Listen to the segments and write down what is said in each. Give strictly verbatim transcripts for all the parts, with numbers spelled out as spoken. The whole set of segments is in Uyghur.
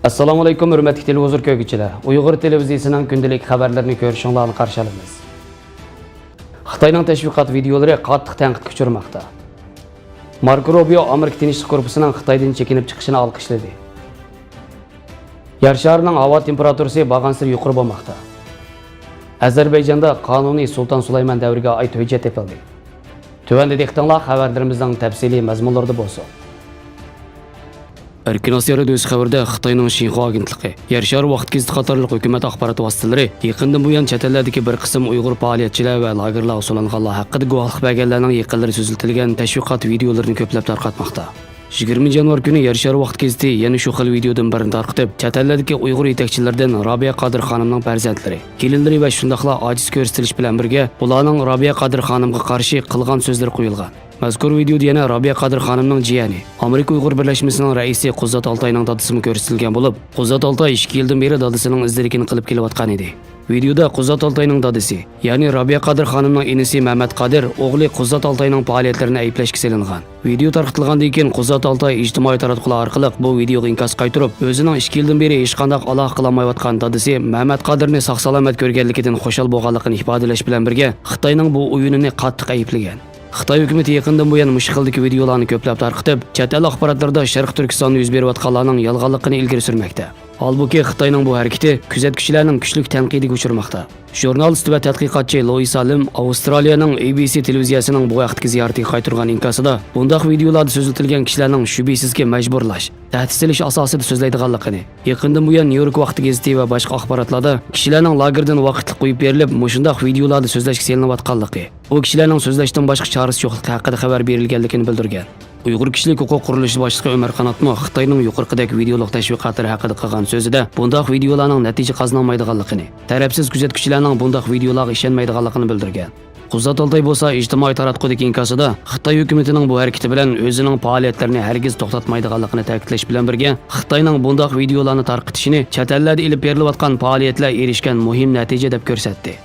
ئەسسالامۇئەلەيكۇم، ھۆرمەتلىك تېلېۋىزور كۆرگۈچىلەر. ئۇيغۇر تېلېۋىزىيىسىنىڭ كۈندىلىك خەۋەرلىرىنى كۆرۈشۈڭلارنى قارشى ئالىمىز. خىتاينىڭ تەشۋىقات ۋىدىيولىرى قاتتىق تەنقىدكە ئۇچرىماقتا. ماركو روبىيو ئامېرىكا تىنچلىق گۇرۇپپىسىنىڭ خىتايدىن چېكىنىپ چىقىشىنى ئالقىشلىدى. يەر شارىنىڭ ھاۋا تېمپېراتۇرىسى بارغانسېرى يۇقىرى بولماقتا. ئەزەربەيجاندا قانۇنىي سۇلتان سۇلايمان دەۋرىگە ئائىت ھۆججەت تېپىلدى. تۆۋەندە دىققىتىڭلار خەۋەرلىرىمىزنىڭ تەپسىلىي مەزمۇنلىرىدا بولسۇن. ئەركىن ئاسىيا رادىيوسى خەۋىرىدە خىتاينىڭ شىنخۇا ئاگېنتلىقى، يەر شارى ۋاقىت گېزىتى قاتارلىق ھۆكۈمەت ئاخبارات ۋاسىتىلىرى يېقىندىن بۇيان چەت ئەللەردىكى بىر قىسىم ئۇيغۇر پائالىيەتچىلەر ۋە لاگېرلارغا سولانغانلار ھەققىدە گۇۋاھلىق بەرگەنلەرنىڭ يېقىنلىرى سۆزلىتىلگەن تەشۋىقات ۋىدىيولىرىنى كۆپلەپ تارقاتماقتا. يىگىرمىنچى يانۋار كۈنى يەر شارى ۋاقىت گېزىتى يەنە شۇ خىل ۋىدىيودىن بىرنى تارقىتىپ، چەت ئەللەردىكى ئۇيغۇر يېتەكچىلىرىدىن رابىيە قادىر خانىمنىڭ پەرزەنتلىرى، كېلىنلىرى ۋە شۇنداقلا ئاجىز كۆرسىتىلىش بىلەن بىرگە، ئۇلارنىڭ رابىيە قادىر خانىمغا قارشى قىلغان سۆزلىرى قويۇلغان. مەزكۇر ۋىدىيودا يەنە رابىيە قادىر خانىمنىڭ جىيەنى، ئامېرىكا ئۇيغۇر بىرلەشمىسىنىڭ رەئىسى قۇززات ئالتاينىڭ دادىسىمۇ كۆرسىتىلگەن بولۇپ، قۇززات ئالتاي ئىككى يىلدىن بېرى دادىسىنىڭ ئىزدىرىكىنى قىلىپ كېلىۋاتقان ئىدى. ۋىدىيودا قۇززات ئالتاينىڭ دادىسى، يەنى رابىيە قادىر خانىمنىڭ ئىنىسى مەمەت قادىر ئوغلى قۇززات ئالتاينىڭ پائالىيەتلىرىنى ئەيىبلەشكە سېلىنغان. ۋىدىيو تارقىتىلغاندىن كېيىن، قۇززات ئالتاي ئىجتىمائىي تاراتقۇلار ئارقىلىق بۇ ۋىدىيوغا ئىنكاس قايتۇرۇپ، ئۆزىنىڭ ئىككى يىلدىن بېرى ھېچقانداق ئالاقە قىلالمايۋاتقان دادىسى مەمەت قادىرنى ساق-سالامەت كۆرگەنلىكىدىن خۇشال بولغانلىقىنى ئىپادىلەش بىلەن بىرگە، خىتاينىڭ بۇ ئويۇنىنى قاتتىق ئەيىبلىگەن. خىتاي ھۆكۈمىتى يېقىندىن بۇيان مۇشۇ خىلدىكى ۋىدىيولارنى كۆپلەپ تارقىتىپ، چەت ئەل ئاخباراتلىرىدا شەرقىي تۈركىستاندا يۈز بېرىۋاتقانلارنىڭ يالغانلىقىنى ئىلگىرى سۈرمەكتە. ھالبۇكى، خىتاينىڭ بۇ ھەرىكىتى كۆزەتكۈچىلەرنىڭ كۈچلۈك تەنقىدىگە ئۇچرىماقتا. ژۇرنالىست ۋە تەتقىقاتچى لويىسا لىم ئاۋسترالىيەنىڭ ئېي بى سى تېلېۋىزىيەسىنىڭ بۇ ھەقتىكى زىيارىتىگە قايتۇرغان ئىنكاسىدا بۇنداق ۋىدىيولاردا سۆزلىتىلگەن كىشىلەرنىڭ شۈبھىسىزكى مەجبۇرلاش، تەھدىت سېلىش ئاساسىدا سۆزلەيدىغانلىقىنى، يېقىندىن بۇيان نيۇ يورك ۋاقتى گېزىتى ۋە باشقا ئاخباراتلاردا كىشىلەرنىڭ لاگېردىن ۋاقىتلىق قويۇپ بېرىلىپ، مۇشۇنداق ۋىدىيولاردا سۆزلەشكە سېلىنىۋاتقانلىقى، بۇ كىشىلەرنىڭ سۆزلەشتىن باشقا چارىسى يوقلۇقى ھەققىدە خەۋەر بېرىلگەنلىكىنى بىلدۈرگەن. ئۇيغۇر كىشىلىك ھوقۇق قۇرۇلۇشى باشلىقى ئۆمەر قاناتمۇ خىتاينىڭ يۇقىرىقىدەك ۋىدىيولۇق تەشۋىقاتلىرى ھەققىدە قىلغان سۆزىدە بۇنداق ۋىدىيولارنىڭ نەتىجە قازىنالمايدىغانلىقىنى، تەرەپسىز كۆزەتكۈچىلەرنىڭ بۇنداق ۋىدىيولارغا ئىشەنمەيدىغانلىقىنى بىلدۈرگەن. قۇززات ئالتاي بولسا ئىجتىمائىي تاراتقۇدىكى ئىنكاسىدا خىتاي ھۆكۈمىتىنىڭ بۇ ھەرىكىتى بىلەن ئۆزىنىڭ پائالىيەتلىرىنى ھەرگىز توختاتمايدىغانلىقىنى تەكىتلەش بىلەن بىرگە، خىتاينىڭ بۇنداق ۋىدىيولارنى تارقىتىشىنى چەت ئەللەردە ئېلىپ بېرىلىۋاتقان پائالىيەتلەر ئېرىشكەن مۇھىم نەتىجە دەپ كۆرسەتتى.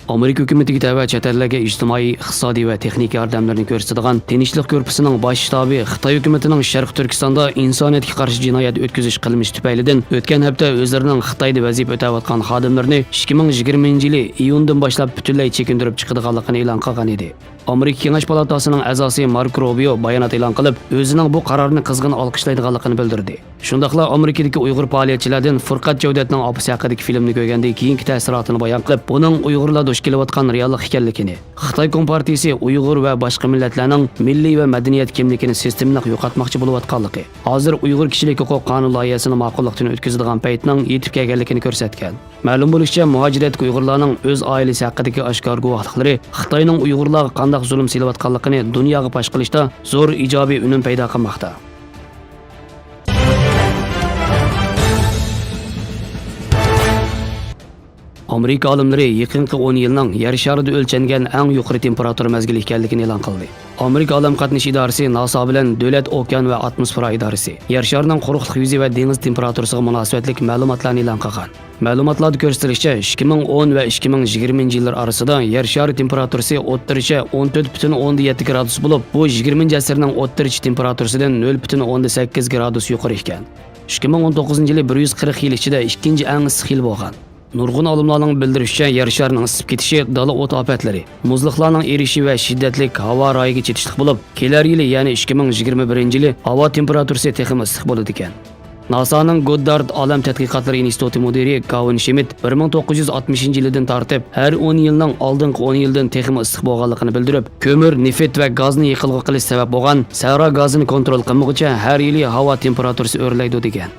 ئامېرىكا ھۆكۈمىتىگە تەۋە چەت ئەللەرگە ئىجتىمائىي، ئىقتىسادىي ۋە تېخنىكا ياردەملىرىنى كۆرسىتىدىغان تىنچلىق گۇرۇپپىسىنىڭ باش شتابى خىتاي ھۆكۈمىتىنىڭ شەرقىي تۈركىستاندا ئىنسانىيەتكە قارشى جىنايەت ئۆتكۈزۈش قىلمىشى تۈپەيلىدىن ئۆتكەن ھەپتە ئۆزلىرىنىڭ خىتايدا ۋەزىپە ئۆتەۋاتقان خادىملىرىنى ئىككى مىڭ يىگىرمىنچى يىلى ئىيۇندىن باشلاپ پۈتۈنلەي چېكىندۈرۈپ چىقىدىغانلىقىنى ئېلان قىلغان ئىدى. ئامېرىكا كېڭەش پالاتاسىنىڭ ئەزاسى ماركو روبىيو بايانات ئېلان قىلىپ، ئۆزىنىڭ بۇ قارارنى قىزغىن ئالقىشلايدىغانلىقىنى بىلدۈردى. شۇنداقلا ئامېرىكىدىكى ئۇيغۇر پائالىيەتچىلەردىن فۇرقەت جەۋدەتنىڭ ئاپىسى ھەققىدىكى فىلىمنى كۆرگەندىن كېيىنكى تەسىراتىنى بايان قىلىپ، بۇنىڭ ئۇيغۇرلار دۇچ كېلىۋاتقان رېئاللىق ئىكەنلىكىنى، خىتاي كومپارتىيىسى ئۇيغۇر ۋە باشقا مىللەتلەرنىڭ مىللىي ۋە مەدەنىيەت كىملىكىنى سىستېمىلىق يوقاتماقچى بولۇۋاتقانلىقى، ھازىر ئۇيغۇر كىشىلىك ھوقۇق قانۇن لايىھەسىنى ماقۇللۇقتىن ئۆتكۈزىدىغان پەيتنىڭ يېتىپ كەلگەنلىكىنى كۆرسەتكەن. مەلۇم بولۇشىچە، مۇھاجىرەتتىكى ئۇيغۇرلارنىڭ ئۆز ئائىلىسى ھەققىدىكى ئاشكارا گۇۋاھلىقلىرى خىتاينىڭ ئۇيغۇرلارغا قانداق زۇلۇم سېلىۋاتقانلىقىنى دۇنياغا پاش قىلىشتا زور ئىجابىي ئۈنۈم پەيدا قىلماقتا. ئامېرىكا ئالىملىرى يېقىنقى ئون يىلنىڭ يەر شارىدا ئۆلچەنگەن ئەڭ يۇقىرى تېمپېراتۇرا مەزگىلى ئىكەنلىكىنى ئېلان قىلدى. ئامېرىكا ئالەم قاتنىشى ئىدارىسى ناسا بىلەن دۆلەت ئوكيان ۋە ئاتموسفېرا ئىدارىسى يەر شارىنىڭ قۇرۇقلۇق يۈزى ۋە دېڭىز تېمپېراتۇرىسىغا مۇناسىۋەتلىك مەلۇماتلارنى ئېلان قىلغان. مەلۇماتلاردا كۆرسىتىلىشىچە، ئىككى مىڭ ئون ۋە ئىككى مىڭ يىگىرمىنچى يىللار ئارىسىدا يەر شارى تېمپېراتۇرىسى ئوتتۇرىچە ئون تۆت پۈتۈن ئوندىن يەتتە گرادۇس بولۇپ، بۇ يىگىرمىنچى ئەسىرنىڭ ئوتتۇرىچە تېمپېراتۇرىسىدىن نۆل پۈتۈن ئوندىن سەككىز گرادۇس يۇقىرى ئىكەن. ئىككى مىڭ ئون توققۇزىنچى يىلى بىر يۈز قىرىق يىل ئىچىدە ئىككىنچى ئەڭ ئىسسىق يىل بولغان. نۇرغۇن ئالىملارنىڭ بىلدۈرۈشىچە، يەر شارىنىڭ ئىسسىپ كېتىشى دالا ئوت ئاپەتلىرى، مۇزلۇقلارنىڭ ئېرىشى ۋە شىددەتلىك ھاۋا رايىگە چېتىشلىق بولۇپ، كېلەر يىلى، يەنى ئىككى مىڭ يىگىرمە بىرىنچى يىلى ھاۋا تېمپېراتۇرىسى تېخىمۇ ئىسسىق بولىدىكەن. ناسانىڭ گوددارد ئالەم تەتقىقاتلىرى ئىنستىتۇتى مۇدىرى گاۋىن شىمىت بىر مىڭ توققۇز يۈز ئاتمىشىنچى يىلىدىن تارتىپ ھەر ئون يىلنىڭ ئالدىنقى ئون يىلدىن تېخىمۇ ئىسسىق بولغانلىقىنى بىلدۈرۈپ، كۆمۈر، نېفىت ۋە گازنى يېقىلغۇ قىلىش سەۋەب بولغان سەھرا گازىنى كونترول قىلمىغۇچە ھەر يىلى ھاۋا تېمپېراتۇرىسى ئۆرلەيدۇ، دېگەن.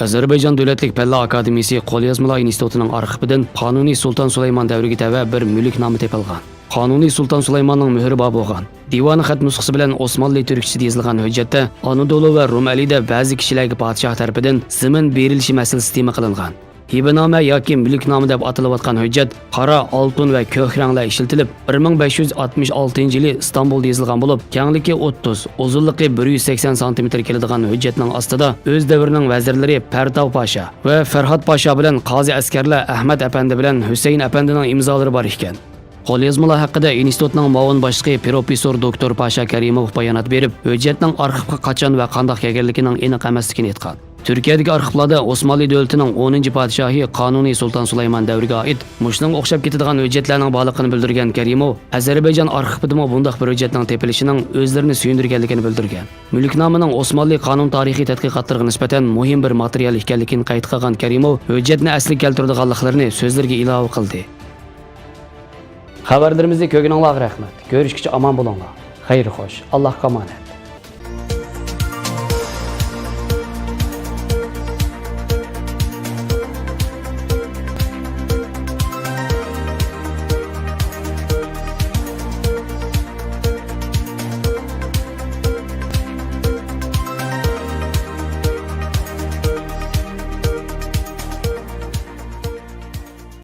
ئەزەربەيجان دۆلەتلىك پەنلەر ئاكادېمىيىسى قوليازمىلار ئىنستىتۇتىنىڭ ئارخىپىدىن قانۇنىي سۇلتان سۇلايمان دەۋرىگە تەۋە بىر مۈلۈكنامە تېپىلغان. قانۇنىي سۇلتان سۇلايماننىڭ مۆھرى بار بولغان، دىۋانە خەت نۇسخىسى بىلەن ئوسمانلى تۈركچىسىدە يېزىلغان ھۆججەتتە ئانادولۇ ۋە رۇمئەلىدە بەزى كىشىلەرگە پادىشاھ تەرىپىدىن زېمىن بېرىلىشى مەسىلىسى تېما قىلىنغان. ھىبىنامە ياكى مۈلۈكنامە دەپ ئاتىلىۋاتقان ھۆججەت قارا، ئالتۇن ۋە كۆك رەڭلەر ئىشلىتىلىپ، بىر مىڭ بەش يۈز ئاتمىش ئالتىنچى يىلى ئىستانبۇلدا يېزىلغان بولۇپ، كەڭلىكى ئوتتۇز، ئۇزۇنلۇقى بىر يۈز سەكسەن سانتىمېتىر كېلىدىغان ھۆججەتنىڭ ئاستىدا ئۆز دەۋرىنىڭ ۋەزىرلىرى پەرتاۋ پاشا ۋە فەرھاد پاشا بىلەن قازى ئەسكەرلەر ئەھمەد ئەپەندى بىلەن ھۈسەيىن ئەپەندىنىڭ ئىمزالىرى بار ئىكەن. قوليازمىلار ھەققىدە ئىنستىتۇتنىڭ مۇئاۋىن باشلىقى پروفېسسور دوكتور پاشا كەرىموف بايانات بېرىپ، ھۆججەتنىڭ ئارخىپقا قاچان ۋە قانداق كەلگەنلىكىنىڭ ئېنىق ئەمەسلىكىنى ئېيتقان. تۈركىيەدىكى ئارخىپلاردا ئوسمانلى دۆلىتىنىڭ ئونىنچى پادىشاھى قانۇنى سۇلتان سۇلايمان دەۋرىگە ئائىت مۇشۇنىڭغا ئوخشاپ كېتىدىغان ھۆججەتلەرنىڭ بارلىقىنى بىلدۈرگەن كەرىموف، ئەزەربەيجان ئارخىپىدىمۇ بۇنداق بىر ھۆججەتنىڭ تېپىلىشىنىڭ ئۆزلىرىنى سۆيۈندۈرگەنلىكىنى بىلدۈرگەن. مۈلۈكنامىنىڭ ئوسمانلى قانۇن تارىخىي تەتقىقاتلىرىغا نىسبەتەن مۇھىم بىر ماتېرىيال ئىكەنلىكىنى قەيت قىلغان كەرىموف، ھۆججەتنى ئەسلىگە كەلتۈرىدىغانلىقلىرىنى سۆزلىرىگە ئىلاۋە قىلدى. خەۋەرلىرىمىزنى كۆرگىنىڭلارغا رەھمەت. كۆرۈشكىچە ئامان بولۇڭلار. خەير خوش. ئاللاھقا ئامانەت.